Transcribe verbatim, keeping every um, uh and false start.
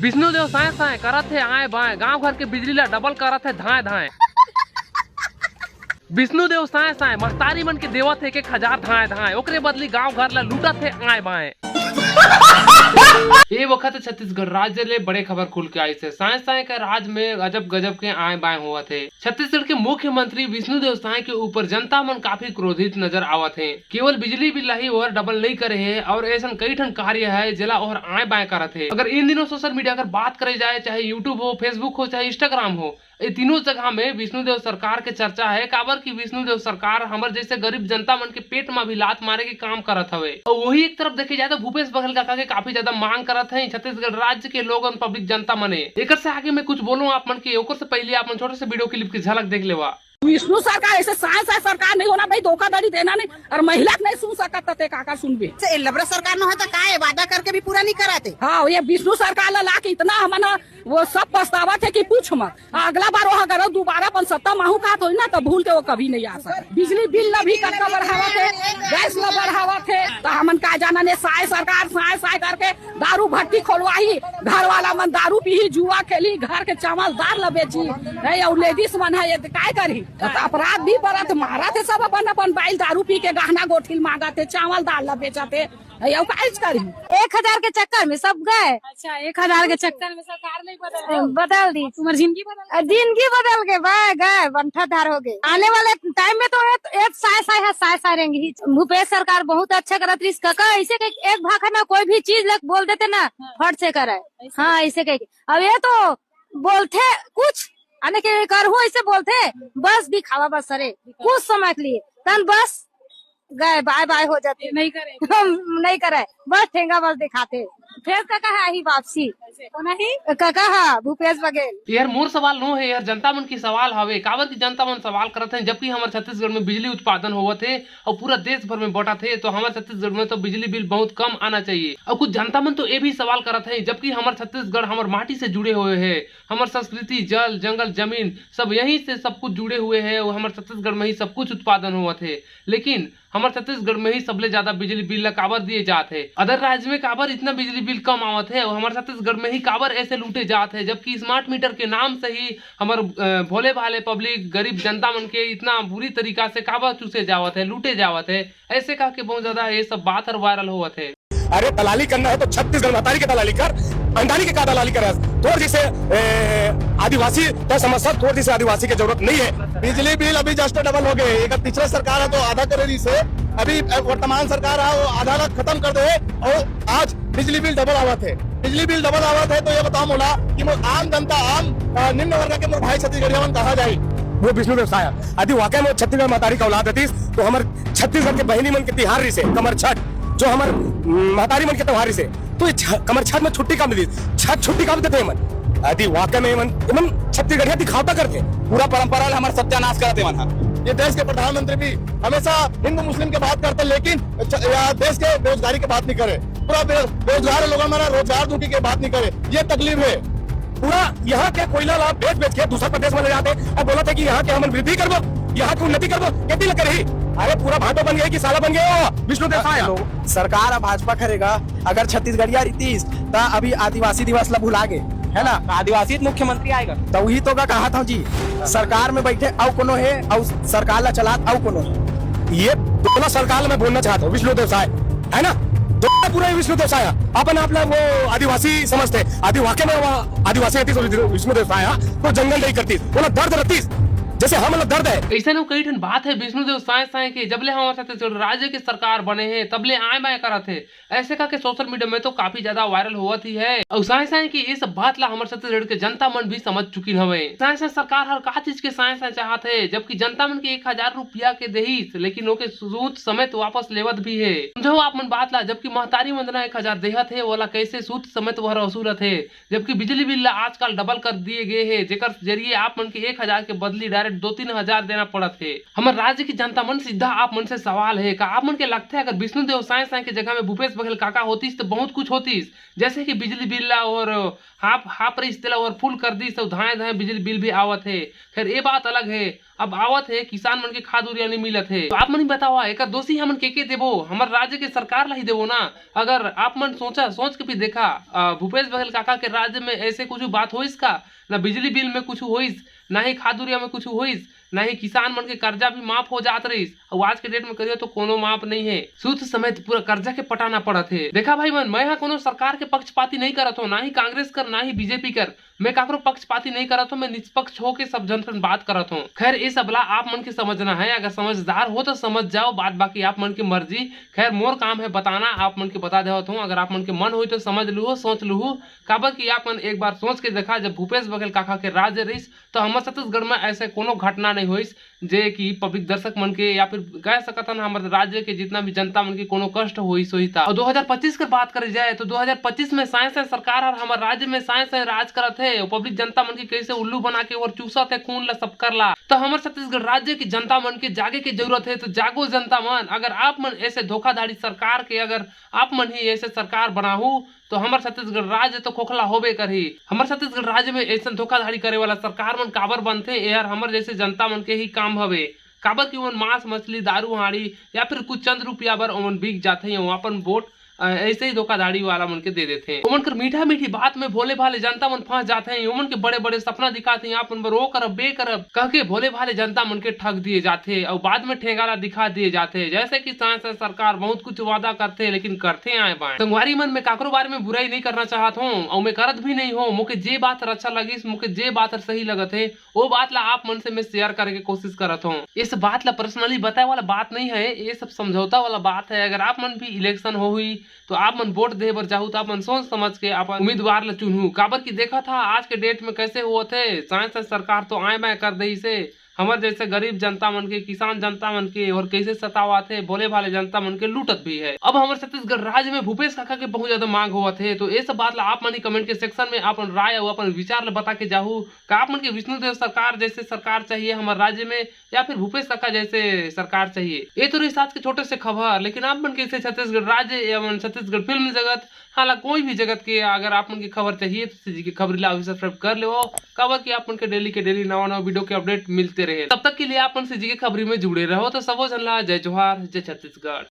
विष्णु देव साय साय करत हे आय बाय, गांव घर के बिजली ला डबल करत हे धाय धाय। विष्णु देव साय साय महतारी मन के देवत हे एक एक हजार धाय धाय, ओकरे बदली गांव घर ला लूटत हे आय बाय। ए वखत छत्तीसगढ़ राज्य ले बड़े खबर खुल के आइस हे। साय साय के राज में अजब गजब के आय बाय होवत हे। छत्तीसगढ़ के मुख्यमंत्री विष्णुदेव साय के ऊपर जनता मन काफी क्रोधित नजर आवत हे। केवल बिजली बिल ला ही ओहर डबल नइ करे हे और ऐसन कई ठन कार्य हे जेला ओहर आय बाय करत हे। अगर इन दिनों सोशल मीडिया अगर बात करे जाए, चाहे YouTube हो, Facebook हो, चाहे Instagram हो, ये तीनों जगह में विष्णुदेव सरकार के चर्चा हे। काबर कि विष्णुदेव सरकार हमर जैसे गरीब जनता मन के पेट में भी लात मारे के काम करत हवे। और वही एक तरफ देखे जाए तो भूपेश बघेल काका के काफी ज्यादा मांग करत हे छत्तीसगढ़ राज्य के लोगन, पब्लिक, जनता मने। एकर से आगे मैं कुछ बोलूं आप मन के, ओकर से पहले आप मन छोटे से वीडियो क्लिप की झलक देख लेवा। विष्णु सरकार ऐसे साय साय सरकार नहीं होना भाई, धोखाधड़ी देना नहीं। और महिला के नहीं सुन सकत ते काका सुनबे। से लबरा सरकार न होता का है, वादा करके भी पूरा नहीं कराते। हाँ, ये विष्णु सरकार ला, ला के इतना हमन वो सब पछतावत हे कि पूछ मत। अगला बार वो अगर दोबारा अपन सत्ता माहू का तो ना, तो भूल के वो कभी नहीं आ सकता। बिजली बिल ला भी कतका बढ़ावत हे, गैस ला बढ़ावत हे, तो हमन का जाना ने साय सरकार साय साय करके दारू भट्टी खोलवाही, घर वाला मन दारू पीही, जुआ खेली, घर के चावल दाल ला बेची, नहीं और लेडीज मन हे ये काय करही? तो अपराध भी परत, मारत हे सब अपन अपन बाइल दारू पी के गहना गोठिल मांगत हे, चावल दाल ला बेचत हे, अउ काहेच करही। एक हजार के चक्कर में सब गए। अच्छा, एक हजार के चक्कर में सरकार नहीं बदल गई। बदल दी। तुम्हारी जिंदगी बदल गई। जिंदगी बदल गए, बह गए, बंठा धार हो गए। आने वाले टाइम में तो ये, ये साय साय है, साय साय रहेंगे ही। भूपेश सरकार बहुत अच्छा करत रही। काका ऐसे के एक भाखा ना कोई भी चीज लग बोल देते ना, फट से करे। हाँ, ऐसे कह के। अब ये तो बोलथे कुछ, आने के करहूं ऐसे बोलथे, बस दिखावा बस सरे, कुछ समय के लिए, तन बस गए, बाय बाय हो जाते। नहीं करे। हम नहीं करे, बस ठेंगा बस दिखाते, फिर का कहा ही वापसी। कौन ही? का कहा भूपेश बघेल। यार मोर सवाल नो हे, यार जनता मन की सवाल हवे। काबर की जनता मन सवाल करत हे, जबकि हमर छत्तीसगढ़ में बिजली उत्पादन होवत हे और पूरा देश भर में बटत हे, तो हमर छत्तीसगढ़ में तो बिजली बिल बहुत कम आना चाहिए। और कुछ जनता मन तो ये भी सवाल करत हे, जबकि हमर छत्तीसगढ़ हमर माटी से जुड़े हुए हे, हमर संस्कृति, जल, जंगल, जमीन सब यहीं से सब कुछ जुड़े हुए हे और हमर छत्तीसगढ़ में ही सब कुछ उत्पादन होवत हे, लेकिन हमर छत्तीसगढ़ में ही सबले ज्यादा बिजली बिल ला काबर दिए जात हे? अदर राज्य में काबर इतना बिजली बिल कम आवत हे और हमर छत्तीसगढ़ में ही काबर ऐसे लूटे जात हे, जबकि स्मार्ट मीटर के नाम से ही हमर, अ, भोले भाले पब्लिक, गरीब जनता मन के इतना बुरी तरीका से काबर चूसे जावत हे, लूटे जावत हे? ऐसे कह के बहुत ज्यादा ये सब बात हर वायरल होवत हे। अरे दलाली करना है तो छत्तीसगढ़ महतारी के दलाली कर, अंडारी के का दलाली करे? तोर जैसे, ए, आदिवासी तो समझ सक, तोर जैसे आदिवासी के जरूरत नहीं है। बिजली बिल अभी जस्ट डबल हो गए, एक पिछला सरकार है तो आधा करे रही से, अभी वर्तमान सरकार है वो आधा लाख खत्म कर दे और आज बिजली बिल डबल आवत है। बिजली बिल डबल आवत है तो ये बताओ मोला कि मोर आम जनता, आम, अ, निम्न वर्ग के मोर भाई छत्तीसगढ़िया मन कहाँ जाही? वो विष्णु व्यवसाय है। यदि वाकई में छत्तीसगढ़ महतारी का औलाद रहतीस तो हमर छत्तीसगढ़ के बहिनी मन के तिहार रही से कमर छठ, जो हमर, उम, महतारी मन के त्योहार रही से, तो ये छ-, कमर छठ में छुट्टी का मिली, छठ छुट्टी का भी देते हैं मन। यदि वाकई में मन, मन छत्तीसगढ़िया दिखावता करते, पूरा परंपरा ला हमर सत्यानाश करते मन हा। ये देश के प्रधानमंत्री भी हमेशा हिंदू मुस्लिम के बात करते, लेकिन छ-, या देश के बेरोजगारी के बात नहीं करे, पूरा बे-, बेरोजगार लोगों में रोजगार दूंगी के बात नहीं करे, ये तकलीफ है। पूरा यहाँ के कोयला ला बेच बेच के दूसरा प्रदेश में ले जाते और बोला था कि यहाँ के हम वृद्धि करबो, यहाँ की उन्नति करबो, खेती लग रही। अरे पूरा भाटो बन गए कि साला बन गए हो, विष्णु देव साय। लोग, सरकार अब भाजपा करेगा, अगर छत्तीसगढ़िया रीतीस त अभी आदिवासी दिवस ला भुला गए, है ना? आदिवासी मुख्यमंत्री आएगा। तो वही तो का कहा था जी, सरकार में बैठे अउ कोनो है, अउ सरकार ला चलात अउ कोनो है। ये दोनों सरकार में बोलना चाहता हूँ, विष्णु देव साय, है ना? दोनों पूरा विष्णु देव साय अपन आप ला वो आदिवासी समझते, आदि वाकई में वो आदिवासी रहती, विष्णु देव साय तो जंगल नहीं करती, वो दर्द रहती, जैसे हम लोग दर्द है। ऐसा नो कई ठन बात है विष्णु देव साय साय के, जब ले हमारे छत्तीसगढ़ राज्य के सरकार बने हैं, तब ले आय बाय करत है। ऐसे करके सोशल मीडिया में तो काफी ज्यादा वायरल होवत ही है। अउ साय साय की ये सब बात ला हमर छत्तीसगढ़ के जनता मन भी समझ चुकिन हवे। साय साय सरकार हर का चीज के साय साय चाहत है, जबकि जनता मन के एक हजार रुपया के देहिस, लेकिन ओके सूद समेत वापस लेवत भी है। समझो आप मन बात ला, जबकि महतारी वंदना एक हजार देहत है, ओला कैसे सूद समेत वह वसूलत है, जबकि बिजली बिल ला आजकल डबल कर दिए गए है, जेकर जरिए आप मन के एक हजार के बदली डायरेक्ट दो तीन हजार देना पड़त हे। हमर राज्य की जनता मन, सीधा आप मन से सवाल हे, का आप मन के लगथे अगर विष्णुदेव साय साय के जगह में भूपेश बघेल काका होतिस तो बहुत कुछ होतिस, जैसे कि बिजली बिल ला और हाफ हाफ रहिस तेला और फुल कर दिस, तो धाए धाए बिजली बिल भी आवत हे। खैर, ये बात अलग हे। अब आवत हे, किसान मन के खाद यूरिया नहीं मिलत हे, तो आप मन ही बतावा, एकर दोषी हमन के के देबो? हमर राज्य के सरकार ला ही देबो ना। अगर आप मन सोचा, सोच के भी देखा, अ, भूपेश बघेल काका के राज्य में ऐसे कुछ बात होइस का? ना बिजली बिल में कुछ होइस, ना ही खाद यूरिया में कुछ होइस, ना ही किसान मन के कर्जा भी माफ हो जात रहिस। अउ आज के डेट में करियो तो कोनो माफ नहीं है, सूद समेत पूरा कर्जा के पटाना पड़त हे। देखा भाई मन, मैं हा कोनो सरकार के पक्षपाती नहीं करत हूँ, ना ही कांग्रेस कर, ना ही बीजेपी कर। मैं काकरो पक्षपाती नहीं करत हूँ, मैं निष्पक्ष होके सब जन से बात करत हूँ। खैर, ये सब ला आप मन के समझना है, अगर समझदार हो तो समझ जाओ, बात बाकी आप मन की मर्जी। खैर, मोर काम है बताना, आप मन के बता देवत हूँ। अगर आप मन के मन होई तो समझ लूहो, सोच लूहो, काबर कि आप मन एक बार सोच के देखा, जब भूपेश बघेल काका के राज्य रहिस तो हमर छत्तीसगढ़ में ऐसे कोनो घटना नहीं होइस जे कि पब्लिक दर्शक मन के या फिर कह सकत हन हमर राज्य के जितना भी जनता मन के कोनो कष्ट होइस होही ता। और दो हज़ार पच्चीस के बात करे जाए तो दो हज़ार पच्चीस में साय साय सरकार हर हमर राज्य में साय साय राज करत हे। पब्लिक जनता मन के कैसे उल्लू बना के और चूसत हे खून ला सबकर ला। तो हमर छत्तीसगढ़ राज्य की जनता मन के जागे के जरूरत है। तो जागो जनता मन, अगर आप मन ऐसे धोखाधड़ी सरकार के, अगर आप मन ही ऐसे सरकार बनाहू तो हमर छत्तीसगढ़ राज्य तो खोखला होबे करही। हमर छत्तीसगढ़ राज्य में ऐसन धोखाधड़ी करे वाला सरकार मन काबर बनथे, एहर हमर जैसे जनता मन के ही काम हवे। काबर कि ओमन मांस मछली, दारू हांड़ी या फिर कुछ चंद रुपया बर ओमन बिक जाथे, अउ अपन वोट अ, ऐसे ही धोखाधड़ी वाला मन के दे देथे। ओमन कर मीठा मीठी बात में भोले भाले जनता मन फंस जाथे। ओमन के बड़े बड़े सपना दिखाथे, आप मन बर ओ करब, बे करब कह के भोले भाले जनता मन के ठग दिए जाथे, अउ बाद में ठेंगा ला दिखा दिए जाथे। जैसे कि साय साय सरकार बहुत कुछ वादा करथे, लेकिन करथे आए बाएं। संगवारी मन, मैं काकरो बारे में बुराई नहीं करना चाहत हूँ, अउ मैं करत भी नहीं हूँ। मोके जे बात हर अच्छा लगिस, मोके जे बात हर सही लगत हे, वो बात ला आप मन से मैं शेयर करे के कोशिश करत हूँ। इस बात ला पर्सनली बताए वाला बात नहीं है, ये सब समझौता वाला बात है। अगर आप मन भी इलेक्शन होही तो आप मन वोट दे बर जाहू तो आप मन सोच समझ के अपन उम्मीदवार ला चुनहू। काबर कि देखा था आज के डेट में कैसे होत हे, साय साय सरकार तो आए बाएं कर देइस हे, हमर जैसे गरीब जनता मन के, किसान जनता मन के और कैसे सतावाथे, भोले भाले जनता मन के लूटत भी है। अब हमर छत्तीसगढ़ राज्य में भूपेश काका के बहुत ज्यादा मांग होवत हे, तो ये सब बात ला आप मन ही कमेंट के सेक्शन में अपन राय और अपन विचार ला बता के जाहू। का आप मन के विष्णुदेव सरकार जैसे सरकार चाहिए हमर राज्य में, या फिर भूपेश काका जैसे सरकार चाहिए? ये तो रहिस आज के छोटे से खबर, लेकिन आप मन के इसे छत्तीसगढ़ राज्य एवं छत्तीसगढ़ फिल्म जगत, हाला कोई भी जगत के अगर आप मन के खबर चाहिए तो सीजी के खबरी ला अभी सब्सक्राइब कर लेवो, काबर कि आप मन के डेली के डेली नवा नवा वीडियो के अपडेट मिलते रहे। तब तक के लिए आप मन सीजी के खबरी में जुड़े रहो। तो सबो झन ला जय जोहार, जय छत्तीसगढ़।